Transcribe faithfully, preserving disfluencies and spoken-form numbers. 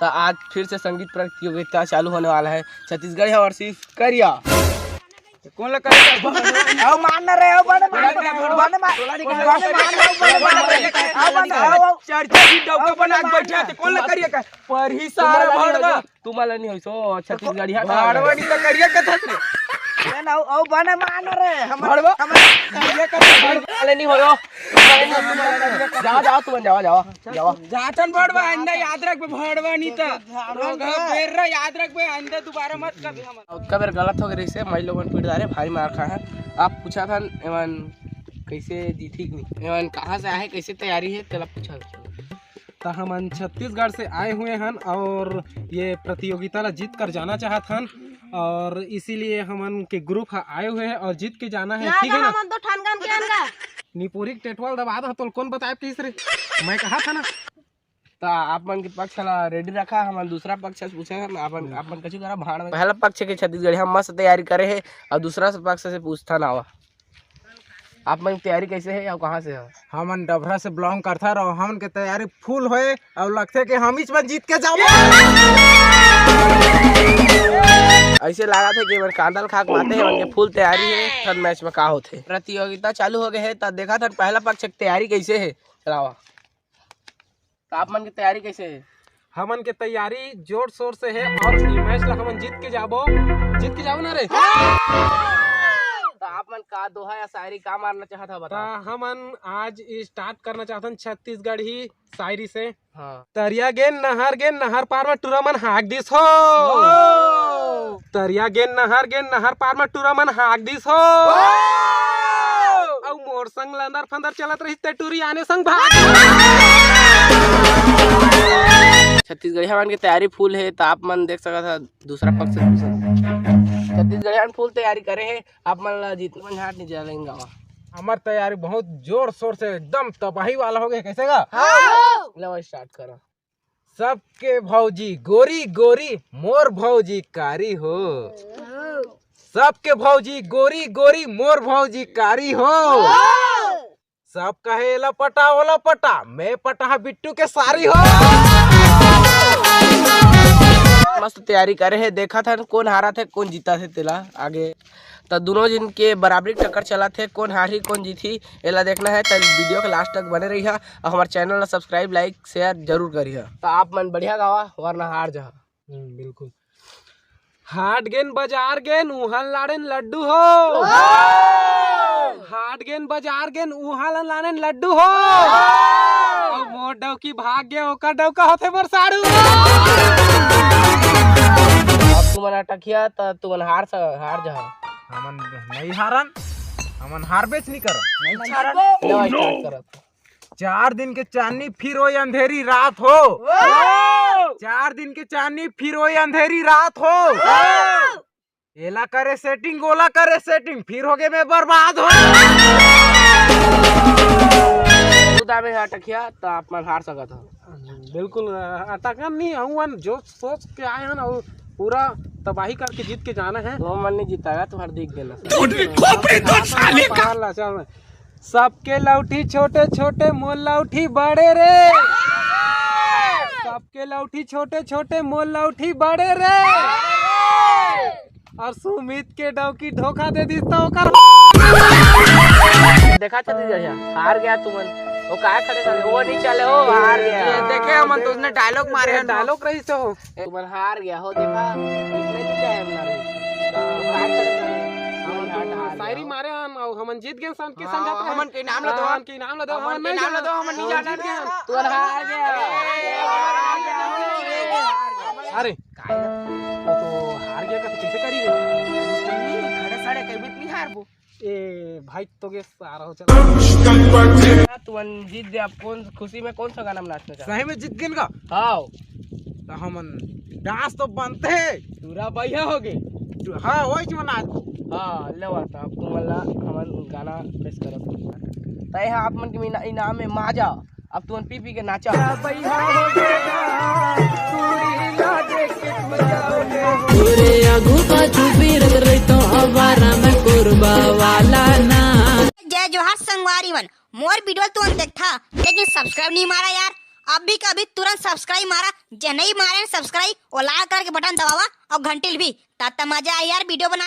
तो आज फिर से संगीत प्रतियोगिता चालू होने वाला है। छत्तीसगढ़िया वर्सेस करिया। कौन ला करिया? आओ मार ना रे, आओ बने मार, बने मार, बने मार, आओ बने मार, आओ बने मार, आओ बने, आओ, आओ। चर्चा की डौका बना के बैठे हैं, तो कौन ला करिया का? पर ही सारा भड़वा। तुम्हारा नहीं होई सो छत्तीसगढ़िया का। भड़वा नहीं तो करिया का था रे। ना, ना, आओ, आओ बने मार ना रे, हम, भड़वा? हम करिया का था। वाले नहीं होयो। जा, जा, तुम जावा, जावा, जावा। जाचन भड़वा, आइंदा याद रख, भड़वा नहीं था। रोग है, बेर रहा, याद रख बे, आइंदा दोबारा मत कर हम। अब कबर गलत हो गए से, मैं लोगन पीट डारे, भारी मार खा है। आप पूछा था, एमन कैसे जीती कि नहीं? एमन कहाँ से आए, कैसे तैयारी है, तेला पूछा। तो हमन छत्तीसगढ़ से आए हुए हन और ये प्रतियोगिता ला जीत कर जाना चाहत हन और इसीलिए हमन के ग्रुप ह आए हुए हैं और जीत के जाना है, ना, ठीक है ना, ना? हमन तो ठान गान के आन गा। निपोरी के टेटवाल दबा दो, तो कौन बताए तीसरे? मैं कहा था ना। तो आप मन के पक्ष ला रेडी रखा, हमन दूसरा पक्ष से पूछे हन, आप मन, आप मन कछु करा भाड़ में। पहला पक्ष के छत्तीसगढ़िया मस्त तैयारी करे है और दूसरा पक्ष से पूछता ना हुआ। आप मन के तैयारी कैसे है और कहाँ से है? हमन डभरा से बिलोंग करथन और हमन के तैयारी फुल होए और लगथे कि हम इस बार जीत के जाबो। ऐसे लागत है कि एमन कांदा ल खा के माते हैं, एमन के फुल तैयारी है, थर्ड मैच में का होथे। प्रतियोगिता चालू हो गए है, त देखा थन पहला पक्ष के तैयारी कैसे है। चलावा। तो आप मन के तैयारी कैसे है? हमन के तैयारी जोर शोर से है और ये मैच ला हमन जीत के जाबो, जीत के जाबो ना रे। तो आप मन का दोहा या शायरी का मारना चाहत हा, बता। तो हमन आज स्टार्ट करना चाहथन छत्तीसगढ़ी शायरी से। हाँ। तरिया गेन नहर गेन नहर पार में टूरा मन हाक दिस हो। ओ। तरिया गेन नहर गेन नहर पार में टूरा मन हाक दिस हो। ओ। अउ मोर संग लंदर फंदर चलत रहिस ते टूरी आने संग भाग। छत्तीसगढ़िया मन के तैयारी फुल है, तो आप मन देख सकत हा दूसरा पक्ष से। छत्तीसगढ़िया मन फुल तैयारी करे है, आप मन ला जीत मन झाट नहीं चलेंगे गावा। हमर तैयारी बहुत जोर शोर से एकदम तबाही वाला हो गया, कैसे गा? हाँ। लो स्टार्ट करो। सबके भौजी गोरी गोरी, मोर भौजी कारी हो। सबके भौजी गोरी गोरी, मोर भौजी कारी हो। सब कहे एला पटा ओला पटा, मैं पटा बिट्टू के सारी हो। मस्त तैयारी करे है, देखत हन कोन हारत है कोन जीतत है तेला आगे। त दोनों झन के बराबरी टक्कर चलत है, कोन हारही कोन जीतही एला देखना है त वीडियो के लास्ट तक बने रहिहा और हमारे चैनल ला सब्सक्राइब, लाइक, शेयर जरूर करिहा। त आप मन बढ़िया गावा वरना हार जाहा। हम्म, बिल्कुल। हाट गेन बाजार गेन उहन लाड़ेन लड्डू हो। हाट गेन बाजार गेन उहन लाड़ेन लड्डू हो। अउ मोर डौकी भाग गे ओकर डौका होथे मोर साढ़ू। अब तुमन अटकिया त तुमन हार स-, हार जाहा। हमन नहीं हारन, हमन हार बेच नहीं करन। नहीं हारन। लो, स्टार्ट करो। चार दिन के चांदनी फिर वही अंधेरी रात हो। चार दिन के चांदनी फिर वही अंधेरी रात हो। एला करे सेटिंग, ओला करे सेटिंग, फिर हो गए मैं बर्बाद हो। खुदा में अटकिया तो आप मन हार सकत हो। बिल्कुल, अ, अटकन नहीं, हम जोश सोच के आए हैं ना, वो पूरा तबाही करके जीत के जाना है। वो मन नहीं जीता है, तुम्हारा दिख गया। खोपड़ी तो साले का। पार ला, चल। सबके लौठी छोटे छोटे, मोर लौठी बड़े रे। सबके लौठी छोटे छोटे, मोर लौठी बड़े रे। और सुमित के डौकी धोखा दे दिस तो ओकर। देखा छत्तीसगढ़िया, हार गया तुमन। वो काय खड़े खड़े, वो नहीं चले, वो हार गया। ये देखे हमन तो उसने डायलॉग मारे हैं। डायलॉग रही तो। तुमन हार गया हो, देखा, इसने जीता है अपना रे। तो हार कर हमन तो शायरी मारे हन, अउ हमन जीत गेन सन के हाँ, समझाते हमन के इनाम ला दो। हमन के इनाम ला दो, हमन के इनाम ला दो, हमन नहीं जाना रे। तुमन हार गया। अरे, वो तो हार गया, का तो कैसे करी रे? खड़े सड़े कहीं भी नहीं हारबो। ए भाई, तो के सारा हो चला। तुमन जीत गए, आप कौन खुशी में कौन सा गाना में नाचना चाहते? सही में जीत गेन का? हाँ। तो हमन डांस तो बनते हैं। पूरा बढ़िया हो गए। हाँ, वही जो नाच। हाँ, ले बात, अब तुमन ला हमन गाना पेश करब। तो यहाँ आप मन के इना-, इनाम में माजा। अब तुमन पी पी के नाचा। पूरे आगू पाछू फिरत रहितो आवारा में कोरबा वाला ना। जय जोहार संगवारी मन, मोर वीडियो तुमन देखथा लेकिन सब्सक्राइब नहीं मारा यार। अभी के अभी तुरंत subscribe मारा, जे नहीं मारे subscribe, वो लाल कलर के बटन दबावा और घंटी ल भी। तात मजा आही यार वीडियो बना